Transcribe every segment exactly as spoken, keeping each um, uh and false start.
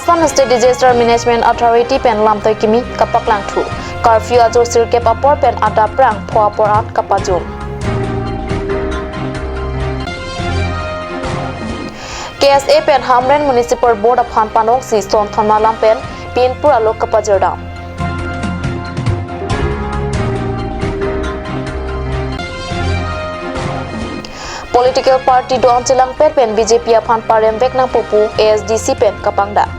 Assam State Disaster Management Authority pen lamtoi kimi kapaklangthu. Curfew ajo sirkep apor pen adap prang pho apor an kapajum. K S A pen Hamren Municipal Board aphan panongsi sonthon malam pen pinpur alo kapajirdam. Political party do-an chelangpet pen B J P aphan paremvek nangpo pu A S D C pen kapangdak.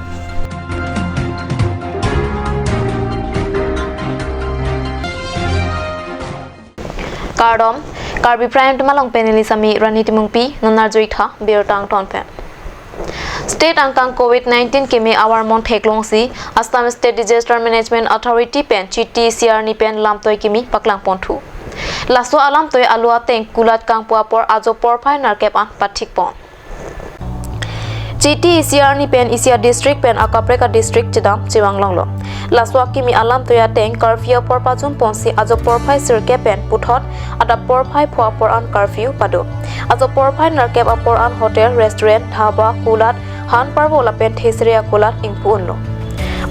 Kardom, Karbi Prime Time along pen neli Sami Rani Timungpi, non arjuitha birta angton pen. State angkang covid nineteen keme avar mon theklongsi Assam State Disaster Management Authority pen chiti isi arni pen lamtoi kimi paklangponthu. Laso alamtoi alo ateng kulat kangpu apor ajo porphai nerkep an pathikpon. Chiti isi arni pen isi adistrict pen akaprek adistrict chedam chevanglonglo. Laso akimi alamtoi ateng curfew apor pajumponsi ajo porphai sirkep pen puthot adap porphai pho apor an curfew pado. Ajo porphai nerkep apor an hotel, restaurant, dhaba, kulat, han parvo lapen thesere akulat ingpu unlo.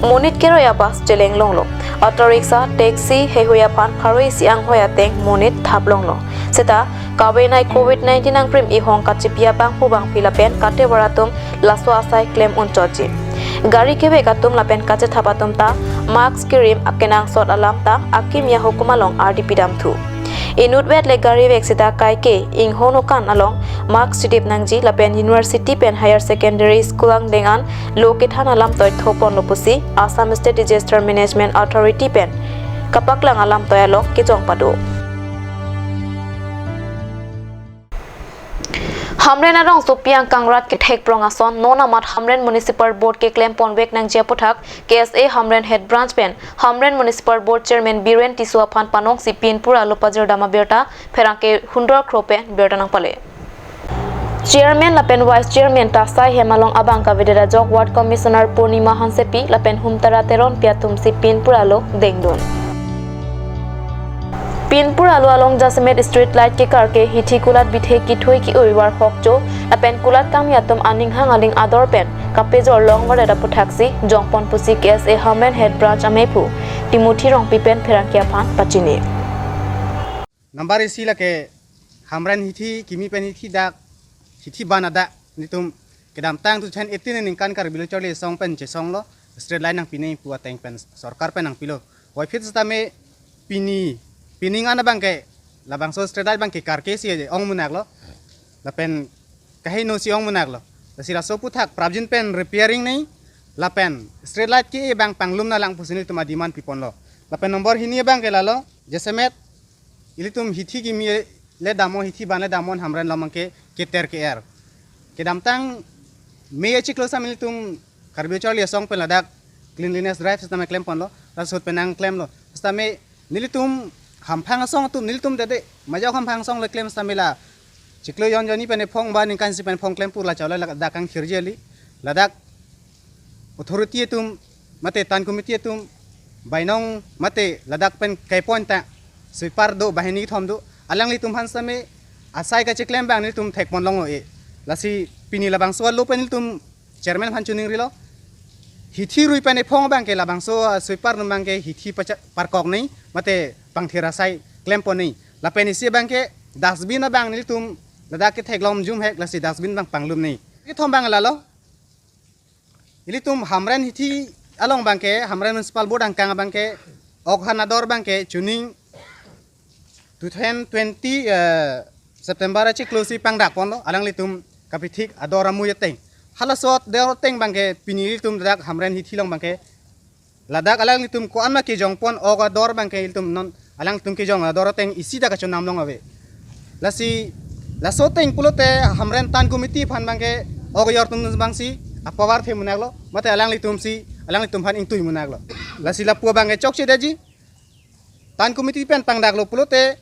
Monit keroi a-bus chelenglonglo. Auto rickshaw, taxi, heihui aphan pharo isi anghoi ateng monit thaplonglo. Seta kavenei covid nineteen angkrim ihong kachipi abangphu bangphi lapen katevar atum laso asai klem unchotji. Gari kevek atum lapen kachethap atum ta mask kirim akenangsot alam ta akimi ahukum along ardi pidamthu. Inutvet le gari vek seta kaike ingho nokan along mask chidip nangji lapen university pen higher secondary school angdeng an lo kethan alamtoi thoponlo pusi Assam State Disaster Management Authority pen kapaklang alamtoi along kejong pado. Hamren arongsopi angkang rat kethek prong ason non amat Hamren Municipal Board keklem ponvek nangji aputhak K S A Hamren Head Branch pen Hamren Municipal Board Chairman Biren Tisso aphan panongsi pinpur alo pajirdam abirta pherangke Hundor Kro pen birta nangpale. Chairman lapen Vice Chairman ta sai hem along abang kavedet ajok Ward Commissioner Purnima Hansepi lapen Humtara Teronpi atumsi pinpur alo dengdun. Pinpur alo along jasemet street light kekarke, hithi kulat bithe, kithoi ki-ui, var hokcho lapen kulat kangmi atum aning hang aling ador pen kapejor longvaret aputhaksi jongpon pusi K S A Hamren Head Branch amephu Timothy Rongpi pen pherangke aphan pachini. Number isi lake Hamren hithi kimi pen hithi dak, hithi ban adak nelitum kedamtang two thousand eighteen aningkan Karbi Lo Charli Asong pen chesonglo, street light nangpinei pu ateng pen sorkar pen nangpilo. Puvoiphit setame pini, pining an abangke labangso street light abangke karke si ong munaklo. Lapen kaheno si ong munaklo. Lasi laso aputhak prapjin pen repairing nei, lapen street light ke abang panglum nanglang pusi nelitum ademand piponlo. Lapen number hini abangke lalo, jasemet ilitum hithi kimi le damnon, hithi ban le damnon Hamren along abangke keter ke-er. Kedamtang May achiklo setame ilitum Karbi Lo Charli Asong pen ladak cleanliness drive setame klemponlo, laso ahut pen nangklemlo. Setame nelitum hamphang asong atum, nelitum dede majok hamphang asong le klem setame la chiklo jon jonni pen ephong ba ningkan isi pen ephong klempur la chalo ladak kangthirji kali. Ladak authority atum mate town committee atum bainong mate ladak pen kaipoin ta sweeper do, banghini kethom do, alanglitum aphan setame asai kacheklem abang nelitum thekponlong-o-e. Lasi pini labangso alo pen nelitum chairman aphan choningrilo. Hithi rui pen ephong abangke labangso, ah, sweeper atum abangke hithi pacha-, parkok nei mate pangthir asai klempon nei. Lapen isi abangke dustbin abang nelitum ladak ketheklong jumhek, lasi dustbin abang panglum nei. Kethom abang lalo. Ilitum Hamren hithi along abangke, Hamren Municipal Board angkang abangke, ok han ador abangke chuning two thousand twenty, eh, September achiklo si pangdakponlo, alanglitum kapithik ador amui ateng. Halaso ador ateng abangke pini ilitum dak Hamren hithi along abangke, ladak alanglitum ko-an ma kejongpon ok ador abangke ilitum non alanglitum kejong ador ateng isi ta kachonamlong ave. Lasi laso ateng pulote Hamren town committee aphan abangke ok ajor atum abangsi apower the munaklo, mate alanglitum si alanglitum aphan ingtui munaklo. Lasi lapu abangke chokche detji. Town committee pen pangdaklo pulote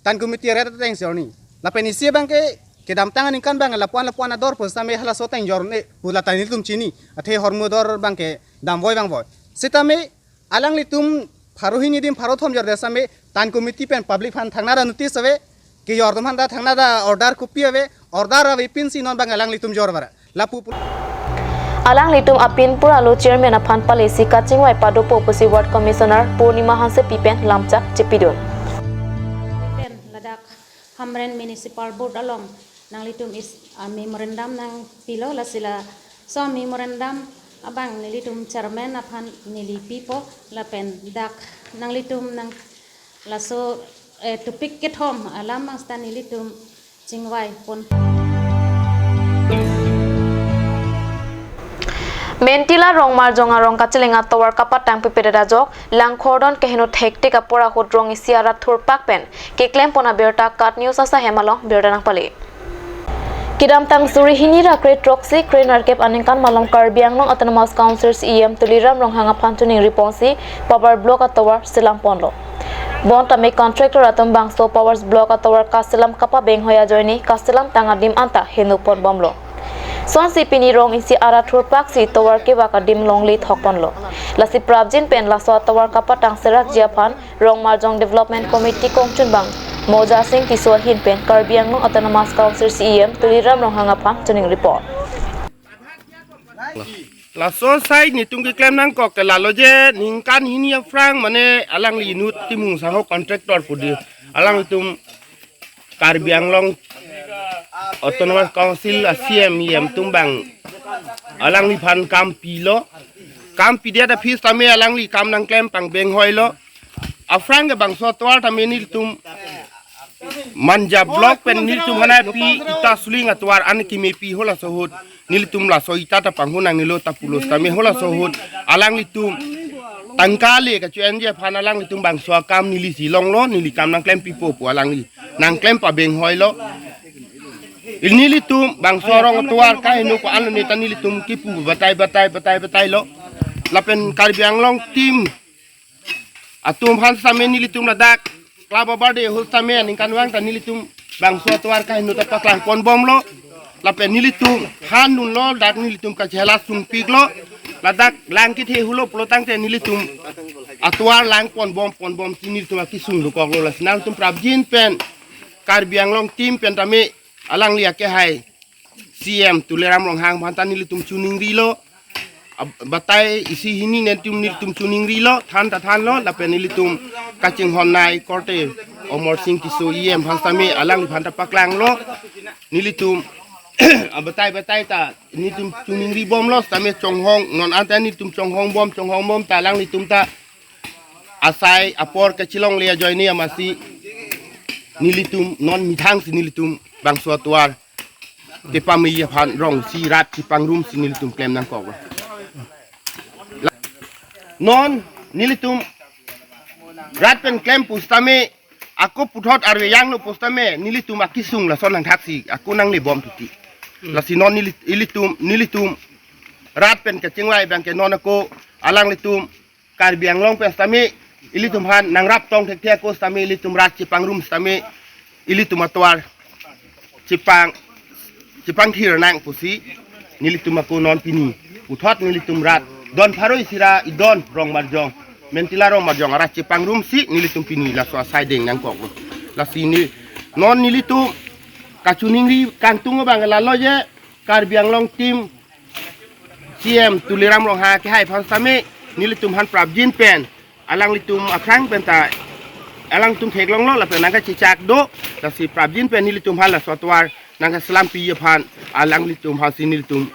town committee aret ateng si arni. Lapen isi abangke kedamtang aningkan abang lapuan lapuan ador pu setame halaso ateng jor un-e pu lata nelitum chini. Athe ahormu ador abangke damvoi vangvoi. Setame alanglitum pharo hini adim pharo thom jordet setame town committee pen public aphan thangnat ta notice ave, kejor atum aphan ta thangnat ta order kopi ave, order avepinsi non abang alanglitum jor vara. Lapu pu- Alanglitum apin pura lo chairman aphan palesi kachingvai padopo pusi ward commissioner Purnima Hansepi pen lamchak chepidun. Pen ladak Hamren Municipal Board along nanglitum is a memorandum nangpilo, lasi laso memorandum abang nelitum chairman aphan neli pipo, lapen dak nanglitum nang laso, eh, topic kethom alam abang seta nelitum chingvai pon. Mentila Rongmarjong arong kachelang atovar kapatang pipedet ajok, Langkhordon keheno thektik apor ahut rong isi arat thurpak pen keklem pon abirta KAT News asahem along birta nangpale. Kedamtang suri hini ra kre throksi kre nerkep aningkan malom Karbi Anglong Autonomous Council CEM Tuliram Ronghang aphan choningri ponsi Power Block atovar selam ponlo. Bonta me contractor atum bangso Power Block atovar kaselam kapabenghoi ajoine kaselam tang adim anta heno pon bomlo. Sonsi pini rong isi arat thurpak si tovar kevak adim longle thok ponlo. Lasi prapjin pen laso atovar kapatang serakji aphan Rongmarjong Development Committee kongchunbang Moja Sing Tisso ahin pen Karbi Anglong Autonomous Council CEM Tuliram Ronghang aphan choningri pon. Laso asai netum keklem nangkok ke lalo je ningkan hini aphrang mane alangli inut Timung Sangho contractor pu di, alanglitum Karbi Anglong Autonomous Council a CEM EM atum bang alangliphan kam pilo. Kam pidet aphi sitame alangli kam nangklem pangbenghoi lo. Aphrang ke bangso atovar tame nelitum Manja Block pen nelitum hanai pi ita suling atovar an kemepi halaso ahut nelitum laso ita ta panghu nangnelo ta pulo sitame halaso ahut alanglitum tangka le kacho-enji aphan alanglitum bangso akam nelisi longlo, neli kam nangklem pipo pu alangli nangklem pabenghoi lo. Nelitum bangso arong atovar kaheno ko-an lo ne ta nelitum kipu batai batai batai batai lo. Lapen Karbi Anglong team atum aphan sitame nelitum ladak club birthday ahut sitame aningkanvang ta nelitum bangso atovar kaheno ta paklang pon bomlo. Lapen nelitum han dunlo, dak nelitum kachela sungpiklo. Ladak lang kethe hulo pulo tangte nelitum atovar lang pon bom pon bomsi nelitum akesung dokoklo. Lasi nangtum prapjin pen Karbi Anglong team pen tame alangli akehai CEM Tuliram Ronghang aphan ta nelitum choningrilo. Ab-, batai isi hini netum nelitum choningrilo, than ta thanlo, lapen nelitum kachinghon nai korte Amarsing Tisso EM aphan sitame alangliphan ta paklanglo. Nelitum abatai batai ta nelitum choningri bomlo sitame chonghong, non anta nelitum chonghong bom, chonghong bom ta alanglitum ta asai apor kachelongle ajoine amatsi nelitum non methang si nelitum bangso atovar kepame aphan rong isi rat chepangrumsi nelitum klem nangkok. Non nelitum rat pen klem pu sitame ako puthot arve jangno pu sitame nelitum akesung lason nangthaksi ako nangle bom tuti. Lasi non neli-, ilitum, nelitum rat pen kachingvai abang ke non ako alanglitum Karbi Anglong pen sitame ilitum aphan nangrap tong thekthe ako sitame ilitum rat chepangrum sitame ilitum atovar chepang, chepangthir nang pusi nelitum ako non pini puthot nelitum rat don pharo isi ra idon Rongmarjong, Mentila Rongmarjong arat chepangrumsi nelitum pini laso asai deng nangkoklo. Lasi ne non nelitum kachoningri kangtung abang lalo je Karbi Anglong team CEM Tuliram Ronghang akehai aphan sitame nelitum aphan prapjin pen alanglitum aphrang pen ta alangtum theklonglo lapen nangkachechak do, lasi prapjin pen nelitum aphan laso atovar nangkaselam pi aphan alanglitum aphansi nelitum.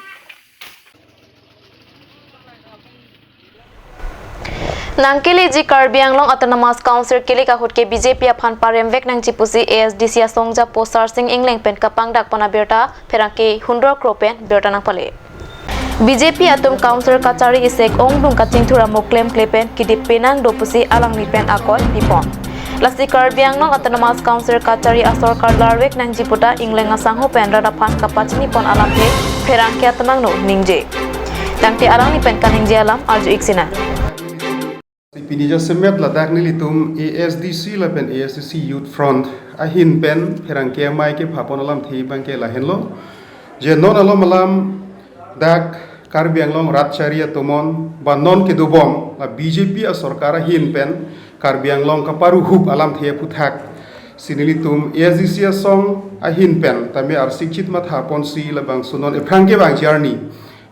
Nangkeleji Karbi Anglong Autonomous Council kilik ahut ke BJP aphan paremvek nangji pusi ASDC asongja Posarsing Engleng pen kapangdak pon abirta pherangke hundro kro pen birta nangpale. BJP atum council kachari isek ongdung kachingthur amo klemkle pen kedip penang do pusi alangli pen akoi pipon. Lasi Karbi Anglong Autonomous Council kachari asorkar larvek nangji puta Engleng asangho pen rat aphan kapachini pon alamthe pherangke atum angno ningje. Tangte alangli pen kaningje alam arju-ik sinang. Pini jasemet ladak nelitum ASDC lapen ASDC Youth Front ahin pen pherangke amei kepapon alamthe abang ke lahenlo. Je non alom alam dak Karbi Anglong rat chari atomon ba non kedobom la BJP asorkar ahin pen Karbi Anglong kaparuhup alamthe aphuthak si nelitum ASDC asong ahin pen tame arsik chit matha ponsi labangso non ephrang kevang journey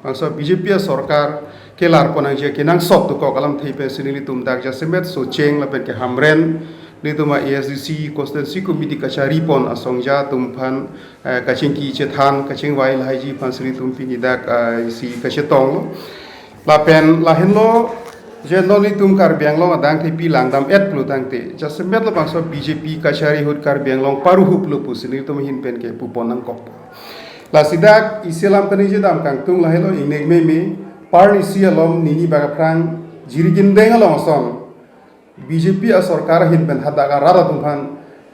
Bangso B J P asorkar kelar pon nangji kenangsot dokok alamthe pensi nelitum dak jasemet Socheng lapen ke Hamren, nelitum a A S D C Constituency Committee kachari pon asongja atum aphan, eh, kachingki chethan, kachingvai lahaiji aphansi nelitum pini dak, eh, isi kachetonglo. Lapen lahenlo, je non nelitum Karbi Anglong adang thepi langdam-et pulo tangte, jasemet labangso B J P kachari ahut Karbi Anglong paruhup lo pusi nelitum ahin pen ke pupon nangkok. Lasi dak isi alam kaningje dam kangtung, lahelo ingnek meme, parnisi alom nini bak aphrang Jirikindeng along ason B J P asorkar ahin pen hadak arat atum aphan,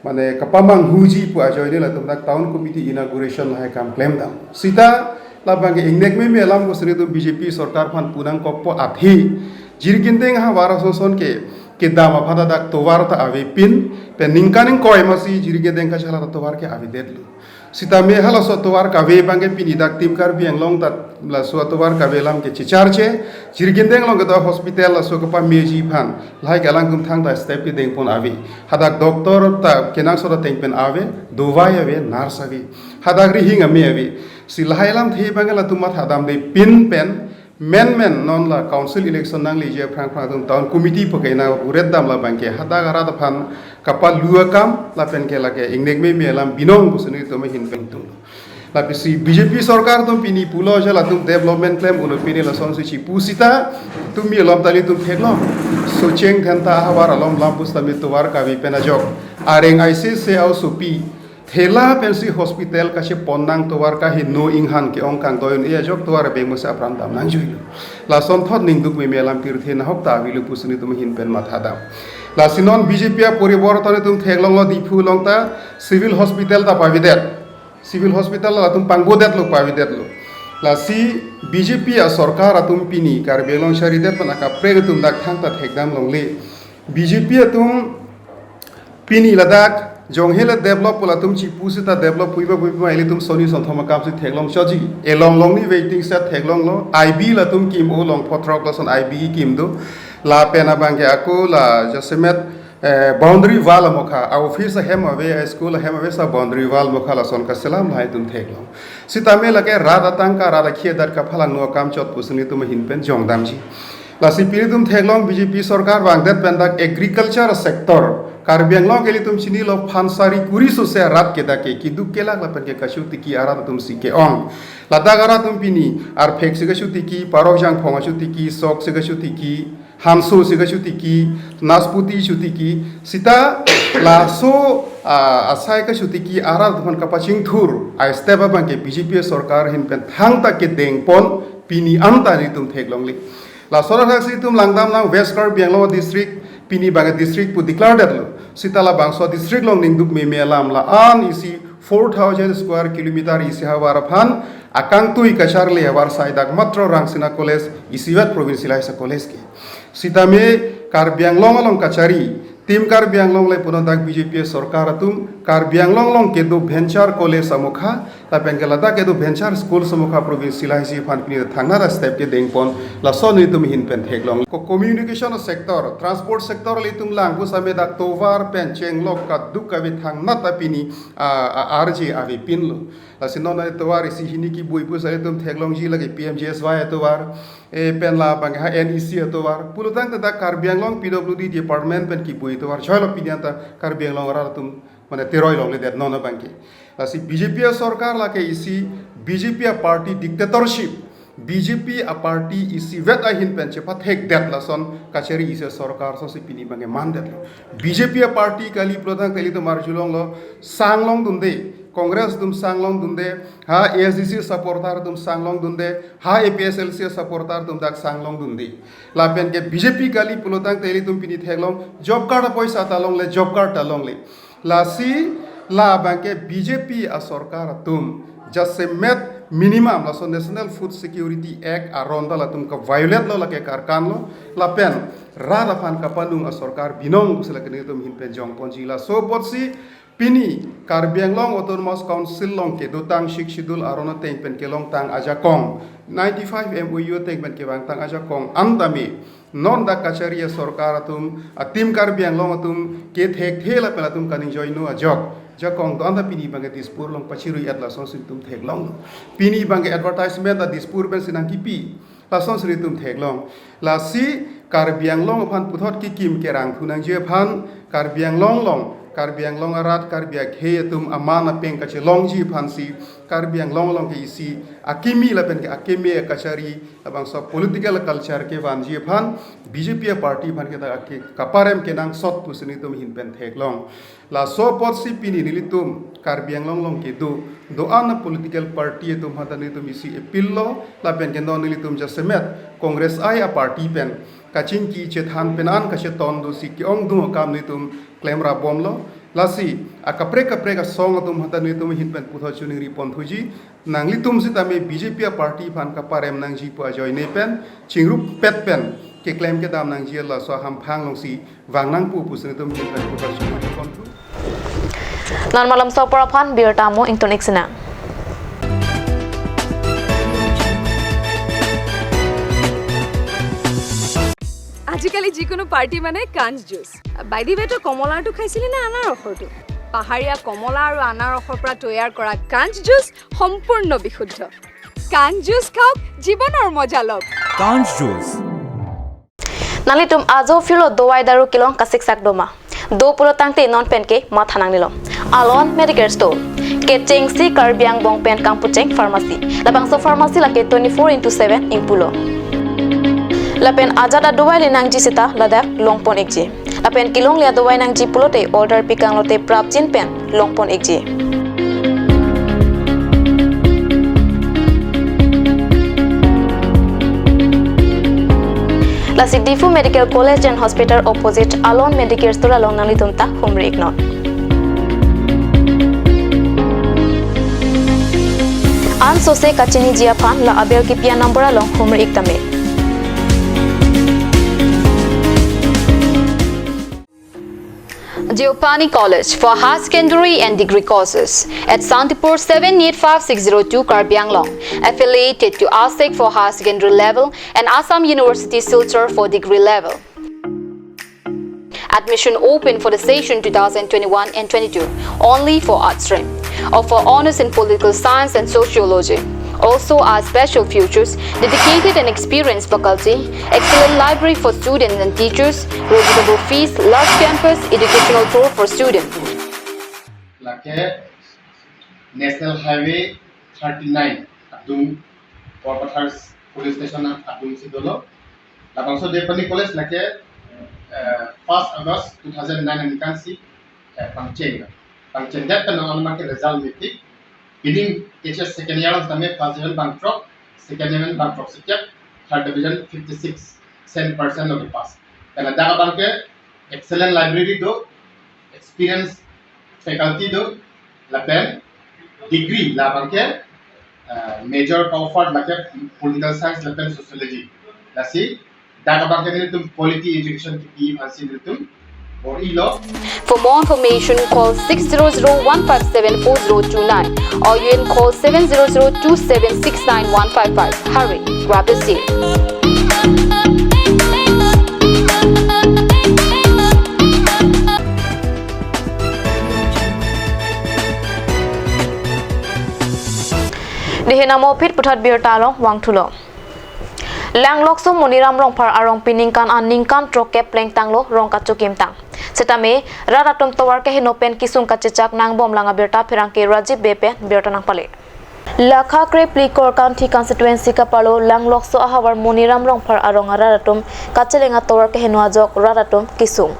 mane, kapamanghuji pu ajoine latum dak town committee inauguration lahai kam klemdam. Sita labang ke ingnek meme alam pusi nelitum B J P sorkar aphan pu nangkokpo, athe Jirikindeng ahavar ason ason ke kedam aphan ta dak tovar ta avepin, pen ningkan ingkoi masi Jirikindeng kachala ta tovar ke avedetlo. Sitame halaso atovar kave abang ke pini dak Team Karbi Anglong ta laso atovar kave alam ke checharche, Jirikindeng along kedo hospital laso kepameji aphan lahai ke alangtum thangta step kedeng pon ave. Hadak doctor ta kenangsot ateng pen ave, dovai ave, nurse ave. Hadak rihing ame ave. Si lahai alamthe abang ke latum mathadamde pin pen, menmen non la council election nangleji aphrang aphrang atum town committee pu ke inauguratedam labang ke hadak arat aphan kapalu akam lapen ke lake ingnek meme alam binong pusi nelitum ahin pen tung. Lapisi B J P sorkar atum pini pulo je latum development klem uno pini lasonsi chipu sita tumi alom ta nelitum theklong. Socheng Dhenta ahavar alom lam pusitame tovar kave pen ajok, areng aisese a-osopi thela pensi hospital kachepon nang, tovar kaheno inghan ke-ong kangdoi un-e ajok tovar abeng mose apran dam nangjuilo. Lasonthot ningduk meme alam pirthe nahok ta avelo pusi nelitum ahin pen mathadam. Lasi non B J P aporiborton itum theklonglo, Diphu along ta civil hospital ta pavedet. Civil hospital latum pangbodetlo, pavedetlo. Lasi B J P asorkar atum pini Karbi Anglong charidet pen akaprek atum dak thangta thekdam longle. B J P atum pini ladak jonghe le develop pu latum chipu sita develop puiba puiba ilitum soni sonthom akamsi theklong choji. Elong longni waiting shed theklonglo. I B latum kim-o, Longphotrok lason I B kim do. Lapen abang ke ako la jasemet, eh, boundary wall amokha, a-office ahem ave, a-school ahem ave, sa boundary wall amokha lason kaselam lahai atum theklong. Sitame lake rat atangka, rat akhia adat kaphalangno akam chot pusi nelitum ahin pen jongdamji. Lasi pini itum theklong B J P sorkar vangdet pen dak agriculture sector, Karbi Anglong ke ilitum chinilo phan sari kuri sose arat ke dak ke keduk kelak lapen ke kachotiki arat atumsi ke-ong. Ladak arat atum pini arphek si kachotiki, parok jangphong achotiki, sok si kachotiki, hanso si kachotiki, nasputi chotiki, sita laso, ah, asai kachotiki arat atum aphan kapachingthur a-step abang ke B J P sorkar ahin pen thangta kedeng pon pini anta nelitum theklongle. Laso athak si itum langdam nang West Karbi Anglong district, pini abang district pu declare detlo. Sita labangso district along ningduk meme alam la-an isi four thousand square kilometer isi ahavar aphan akangtui kacharli ahavar sai dak matro Rangsina College isivet provincialized college ke. Sitame Karbi Anglong along kachari, Team Karbi Anglong le puno dak B J P sorkar atum Karbi Anglong along kedo venture college amokha, lapen ke ladak kedo venture school amokha provincialized aphan pini thangnat a-step kedeng pon, laso nelitum ahin pen theklong. Ko communication sector, transport sector le itum lang pusitame dak tovar pen chenglok kaduk kave thangnat ta pini, ah, ah, arje avepinlo. Lasi non atovar isi hini kebui pusitame itum theklongji lake P M G S Y atovar, eh, pen labang ha N E C atovar. Pulotangte dak Karbi Anglong P W D department pen kebui atovar. Choi lo pini anta Karbi Anglong arat atum mane teroi longledet non abang ke. Lasi B J P sorkar lake isi B J P party dictatorship, B J P party isivet ahin pen chepathekdet lason kachari isi sorkar asosi pini abang ke mandetlo. B J P party kali pulotangte ilitum arjulonglo, sanglong dunde, Congress atum sanglong dunde, ha A S D C supporter atum sanglong dunde, ha A P H L C supporter atum dak sanglong dunde. Lapen ke B J P kali pulotangte ilitum pini theklong, job card apoisa ta longle, job card ta longle. Lasi labang ke B J P asorkar atum jasemet minimum laso National Food Security Act aron ta latum ka-violate lo, lake karkan lo, lapen rat aphan kapanung asorkar binong pusi lake nelitum ahin pen jongponji. Laso apotsi pini Karbi Anglong Autonomous Council along kedotang Sixth Schedule aron ateng pen kelongtang ajakong, ninety-five M O U ateng pen kevangtang ajakong antame non dak kachari asorkar atum, a-Team Karbi Anglong atum kethekthe lapen atum kaningjoino ajok Jakong do-an ta pini abangke Dispur along pachirui-et lasonsi nelitum theklong. Pini abangke advertisement ta Dispur pensi nangkipi, lasonsi nelitum theklong. Lasi Karbi Anglong aphan puthot kekim kerangthu nangji aphan, Karbi Anglong along, Karbi Anglong arat, Karbi akhei atum aman apeng kachelongji aphansi, Karbi Anglong along ke isi akimi lapen ke akeme akachari, labangso political culture kevanji aphan, B J P aparty aphan ke ta ake kaparem kenangsot pusi nelitum ahin pen theklong. Laso apotsi pini nelitum Karbi Anglong along kedo do-an apolitical party atum aphan ta nelitum isi appeal lo, lapen ke non nelitum jasemet Congress I aparty pen kachingki chethan pen an kacheton dosi ke-ongdung akam nelitum klemrap bomlo. Lasi akaprek kaprek asong atum aphan ta nelitum ahin pen puthot choningri ponthuji, nanglitum sitame B J P aparty aphan kaparem nangji pu ajoine pen chingrumpet pen keklem kedam nangji, laso ahamphang alongsi vang nangpo pusi nelitum ahin pen puthot choningri ponthu. Non malom sopor aphan birta mo ingtun ik sinang. আজিকালি যিকোনো পাৰ্টি মানে কাঞ্চ juice. By the ৱে, তই কমলাৰটো খাইছিলি নে আনাৰসৰটো? পাহাৰীয়া কমলা আৰু আনাৰসৰ পৰা তৈয়াৰ কৰা কাঞ্চ জুচ সম্পূৰ্ণ বিশুদ্ধ। কাঞ্চ জুচ খাওক, জীৱনৰ মজা লওক। Kanj Juice. Nanglitum ajo phirlo dovai daru kelong kasiksak doma? Do pulo tangte non penke matha nangnelo. Alon Medicare Store. Kechengsi Karbi angbong pen kangpucheng pharmacy. Labangso pharmacy lake twenty-four into seven ingpulo. Lapen ajat adovai le nangji seta ladak longpon ikji. Lapen kelongle adovai nangji pulote order pikanglote prapjin pen longpon ikji. Lasi Diphu Medical College and Hospital opposite Alon Medicare Store along nanglitum ta humri iknon. Ansose kachiniji aphan la abel kipi a-number along humri ik tame. Deopani College for Higher Secondary and Degree Courses at Santipur, seven eight five six zero two, Karbi Anglong, affiliated to ASEC for higher secondary level and Assam University Silchar for degree level. Admission open for the session two thousand twenty-one and twenty-two only for arts stream. Offer honours in political science and sociology. Also, our special features: dedicated and experienced faculty, excellent library for students and teachers, reasonable fees, large campus, educational tour for students. Lake National Highway thirty-nine adung, Borpathar Police Station adungsi dolo. Labangso Deopani College lake, eh, first August two thousand nine aningkansi, eh, pangcheng. Pangcheng det pen non anma ke result mepik. Pini H S second year sitame first division bangthrok, second division bangthroksikep, third division fifty-six percent lo kepass. Pen ladak abangke excellent library do, experienced faculty do, lapen degree labangke, eh, major offered lake political science lapen sociology. Lasi dak abangke nelitum quality education kipi aphansi nelitum bor-ilo. For more information, call six zero zero one five seven four zero two nine or you can call seven zero zero two seven six nine one five five. Hurry, grab the seat. Dei henamo phit puthot birta along vangthulo. Langlokso Moniram Rongphar arong piningkan an ningkan throkkep plengtanglo rong kachokimtang. Setame rat atum tovar keheno pen kesung kachechak nangbomlang abirta pherangke Rajiv Bey pen birta nangpale. Lakha krephli Korkanthi constituency kapalo Langlokso ahavar Moniram Rongphar arong arat atum kacheleng atovar keheno ajok rat atum kesung.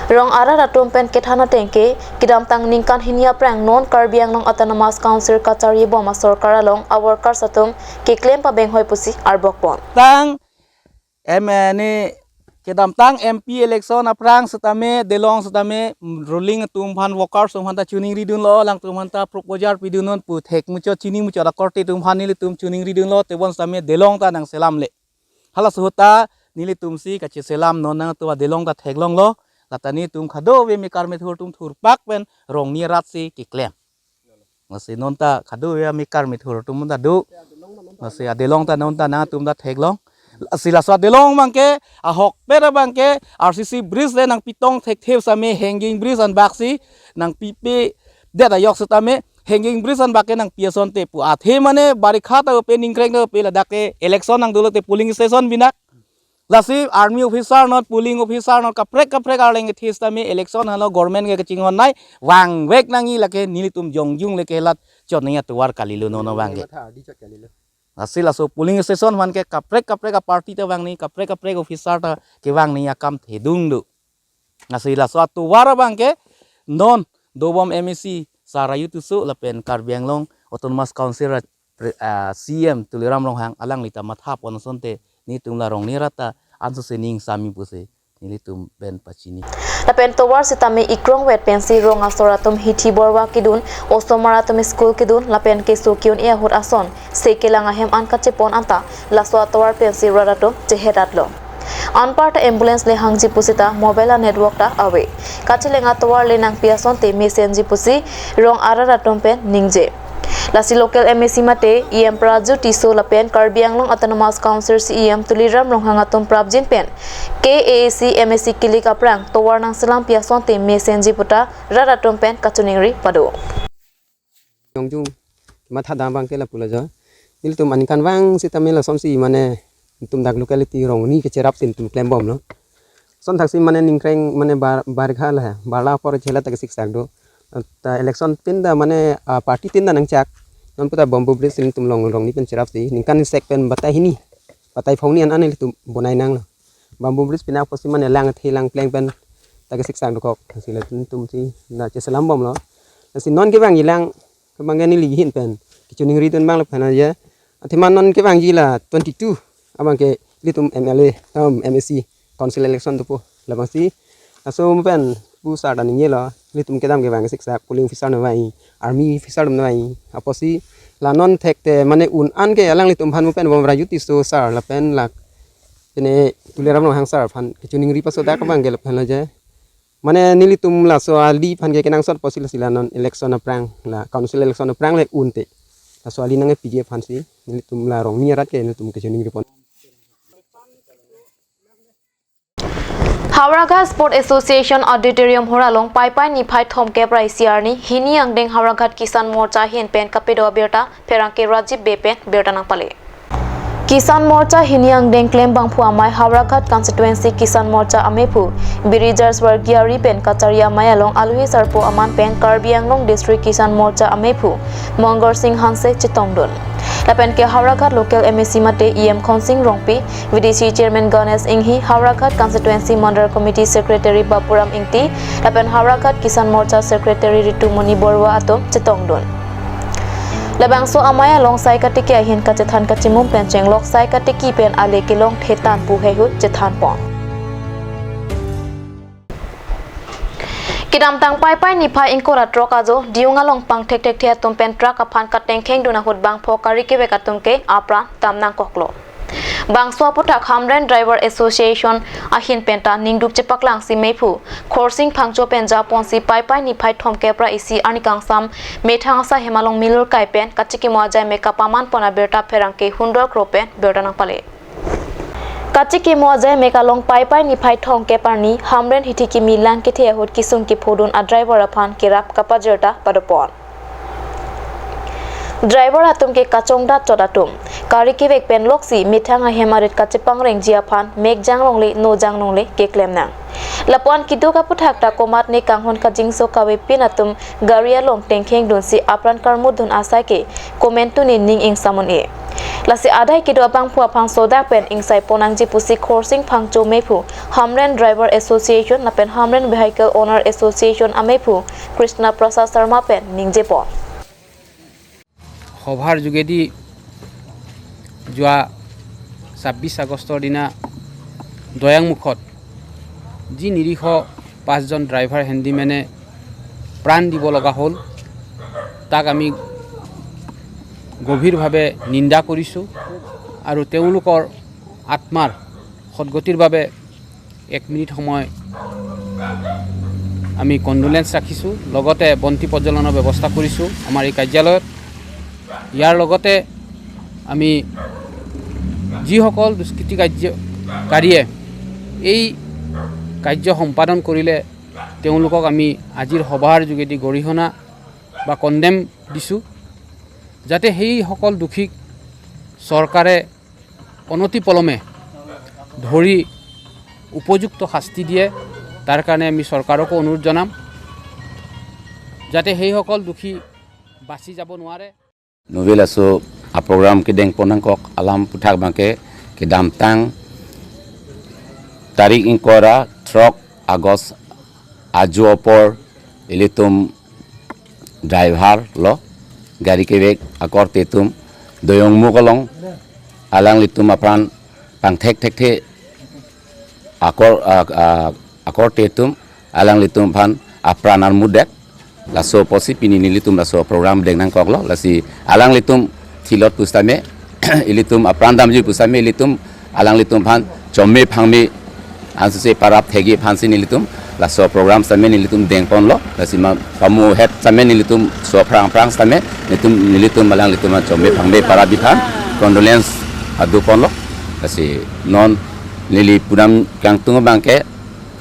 Rong arat atum pen kethan atengke kedamtang ningkan hini aphrang non Karbi Anglong Autonomous Council kacharlibom asorkar along a-workers atum keklem pabenghoi pusi arbokpon. Tang M N A kedamtang M P election aphrang setame delong setame ruling atum aphan workers atum aphan ta choningridunlo, alangtum aphan ta proposal pidunnon pu thek muchot chini muchot akorte atum aphan nelitum choningridunlo, tebon setame delong ta nangselamle. Halaso ahut ta nelitumsi kacheselam non nangtum adelong ta theklonglo, lata nelitum kadokave mekar methur atum thurpak pen rongni aratsi keklem. Lasi non ta kadokave amekar methur atum ta do. Lasi adelong ta non ta nangtum ta theklong. Lasi laso adelong abangke ahokpet abangke R C C bridge le nangpitong thekthe setame hanging bridge anbaksi nangpipe det ajok setame hanging bridge an bak ke nangpi asonte pu athe mane barikha ta pe ningkreng ta pe ladak ke election nangdolo te polling station binak. Lasi army officer not polling officer not kaprek kaprek arleng kethe setame election halo government ke kachinghon nai vangvek nangji lake nelitum jongjung le kelat chot nangji atovar kalilo nono vang ke. Matha di chot kalilo. Lasi laso polling station aphan ke kaprek kaprek a-party ta vang nangji, kaprek kaprek officer ta kevang nangji akam thedung do. Lasi laso atovar abang ke non dobom M A C Sar Rayu Tisso lapen Karbi Anglong Autonomous Council ra-, pre-, ah, C E M Tuliram Ronghang alangli ta matha pon asonte nelitum la Rongni arat ta ansose ning sami pusi nelitum pen pachini. Lapen tovar setame ikrongvet pensi rong asor atum hithi borwa kedun, osomar atum school kedun, lapen keso ke-un-e ahut ason se kelang ahem an kachepon anta laso atovar pensi rat atum chehet-at lo. Anparta ambulance le hangji pusita mobile a-network ta ave. Kacheleng atovar le nangpi asonte mesenji pusi rong arat atum pen ningje. Lasi local M A C mate E M Prajut Tisso lapen Karbi Anglong Autonomous Council C E M Tuliram Ronghang atum prapjin pen K A A C M A C kilik aphrang tovar nangselampi asonte mesenji puta rat atum pen kachiningri pado. Jongjung matha dam abang ke lapu lajo. Nelitum aningkanvang setame lasonsi mane nelitum dak locality Rongni kecherap tin tum klembomlo. Son thaksi mane ningkreng mane bar, barikha la, barla apor chela ta kesiksak do. Ta election tin ta mane, ah, party tin ta nangchak. Non puta bamboo bridge nelitum along Rongni pen cherapsi ningkan sek pen batai hini, batai phongni an an nelitum bonai nanglo. Bamboo bridge pinak apotsi mane lang the lang pleng pen ta kesiksak dokok. Lasi latum tumsi na cheselambomlo. Lasi non kevangji lang kevang ke neli ahin pen kachiningri dun abang lapen aja. Athema non kevangji la twenty-two abang ke ilitum M L A, um, M A C council election dopo labangsi. Laso pen pu sar ta ningjelo, ilitum kedam kevang kesiksak polling officer nangvai, army officer nangvai. Apotsi la non thekte mane un an ke alanglitum aphan mo pen bom Rayu Tisso sar lapen lak pine Tuliram Ronghang sar aphan kachiningri paso dak abang ke lapen aja. Mane nelitum laso ali aphan ke kenangsot apotsi lasi la non election aphrang la council election aphrang le unte laso ali nangpiji aphansi nelitum la Rongni arat ke nelitum kachiningri pon. Howraghat Sport Association Auditorium hall along Paipai niphai thomkep ra isi arni hini angdeng Howraghat Kisan Morcha ahin pen kapedo abirta pherangke Rajiv Bey pen birta nangpale. Kisan Morcha hini angdeng klembangphu amei Howraghat Constituency Kisan Morcha amephu Biri George Wargiari pen kachari amei along alohi sarpo aman pen Karbi Anglong District Kisan Morcha amephu Mongar Singh Hanse chetongdun. Lapen ke Howraghat Local M A C mate E M Khonsing Rongpi, V D C Chairman Ganesh Enghi, Howraghat Constituency Mandal Committee Secretary Bapuram Ingti, lapen Howraghat Kisan Morcha Secretary Ritumoni Baruah atum chetongdun. Labangso amei along sai katiki ahin kachethan kachimum pen chenglok sai katiki pen ale kelong thetan pu heihui chethanpon. Kedamtang Paipai niphai ingkoi ra throk ajo Diyung along pangthekthekthe atum pen truck aphan katengkhengdun ahut bangpho kari kevek atum ke apran dam nangkoklo. Bangso aputhak Hamren Driver Association ahin penta ningduk chepaklangsi mephu Khorsing Phangcho pen japonsi Paipai niphai thomkep ra isi arni kangsam methang asai hem along milur kai pen kachikimo ajai meka pamanpon abirta pherangke Hundol Kro pen birta nangpale. Kachikimo ajai meka along Paipai niphai thomkep arni Hamren hithi kimi lang kethe ahut kisung kiphodun a-driver aphan kerap kapajirta padopon. Driver atum ke kachongdat chot atum. Kari kevek pen loksi methang ahem arit kachepangrengji aphan mek janglongle no janglongle keklem nang. Lapuan keduk aputhak ta komatne kanghon kajingso kavepin atum gari along tengkhengdunsi apran karmudun asai ke komantu ne ning ingsamun e. Lasi adai kedo abangphu aphan sodak pen ingsaipon nangji pusi Khorsing Phangcho mephu Hamren Driver Association lapen Hamren Vehicle Owner Association amephu Krishna Prasad Sharma pen ningjepon. সভাৰ যোগেদি যোৱা ছাব্বিছ আগষ্টৰ দিনা দৈয়াংমুখত যি নিৰীহ পাঁচজন ড্ৰাইভাৰ হেণ্ডিমেনে প্ৰাণ দিব লগা হ'ল, তাক আমি গভীৰভাৱে নিন্দা কৰিছোঁ আৰু তেওঁলোকৰ আত্মাৰ সদগতিৰ বাবে এক মিনিট সময় আমি কণ্ডোলেঞ্চ ৰাখিছোঁ, লগতে বন্তি প্ৰজ্বলনৰ ব্যৱস্থা কৰিছোঁ আমাৰ এই কাৰ্যালয়ত। ইয়াৰ লগতে আমি যিসকল দুষ্কৃতি কাৰ্যকাৰীয়ে এই কাৰ্য সম্পাদন কৰিলে তেওঁলোকক আমি আজিৰ সভাৰ যোগেদি গৰিহণা বা কণ্ডেম দিছোঁ, যাতে সেইসকল দোষীক চৰকাৰে অনতিপলমে ধৰি উপযুক্ত শাস্তি দিয়ে, তাৰ কাৰণে আমি চৰকাৰকো অনুৰোধ জনাম, যাতে সেইসকল দোষী বাচি যাব নোৱাৰে। Novel aso a program kedengpon nangkok alam aphuthak abangke kedamtang tarik ingkoi ra throk August ajo apor ilitum driver lo gari kevek akorte atum Doyong Muk along alanglitum apran pangthek thekthe akor a, a, akorte atum alanglitum aphan apran armudet. Laso apotsi pini nelitum laso program deng nangkoklo. Lasi alanglitum thilot pusitame ilitum apran damji pusitame ilitum alanglitum aphan chome phangme ansose parap thegi aphansi nelitum laso program sitame nelitum dengponlo. Lasi ma pamuhet sitame nelitum so aphrang aphrang sitame nelitum nelitum alanglitum aphan chome phangme parap aphan condolence aduponlo. Lasi non neli pudam kangtung abangke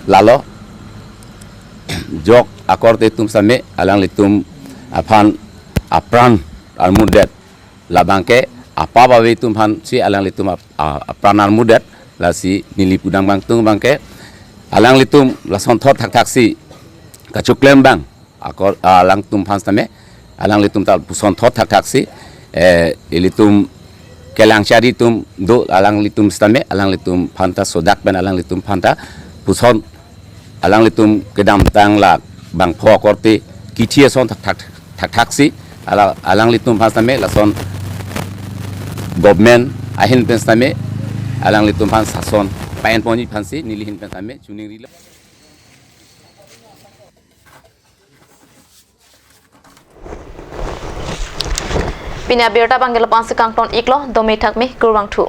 lalo, jok akorte atum sitame alanglitum aphan apran armudet, labangke apap ave atum aphansi alanglitum ap-, a-, apran armudet. Lasi neli pudam kangtung abangke alanglitum lasonthot thakthaksi kachoklem abang akor alangtum aphan sitame alanglitum ta pusonthot thakthaksi, eh, ilitum kelang chari atum do alanglitum sitame alanglitum aphanta sodak pen alanglitum aphanta puson alanglitum kedamtang la bangpho akorte kithi ason thakthak thakthaksi ala alanglitum aphan sitame lason government ahin pen sitame alanglitum aphan sason pa-enponji aphansi neli ahin pen sitame chiningrilo. Pini abirta abangke lapu-ansi kangton-iklo, dome thakme, kurvangthu.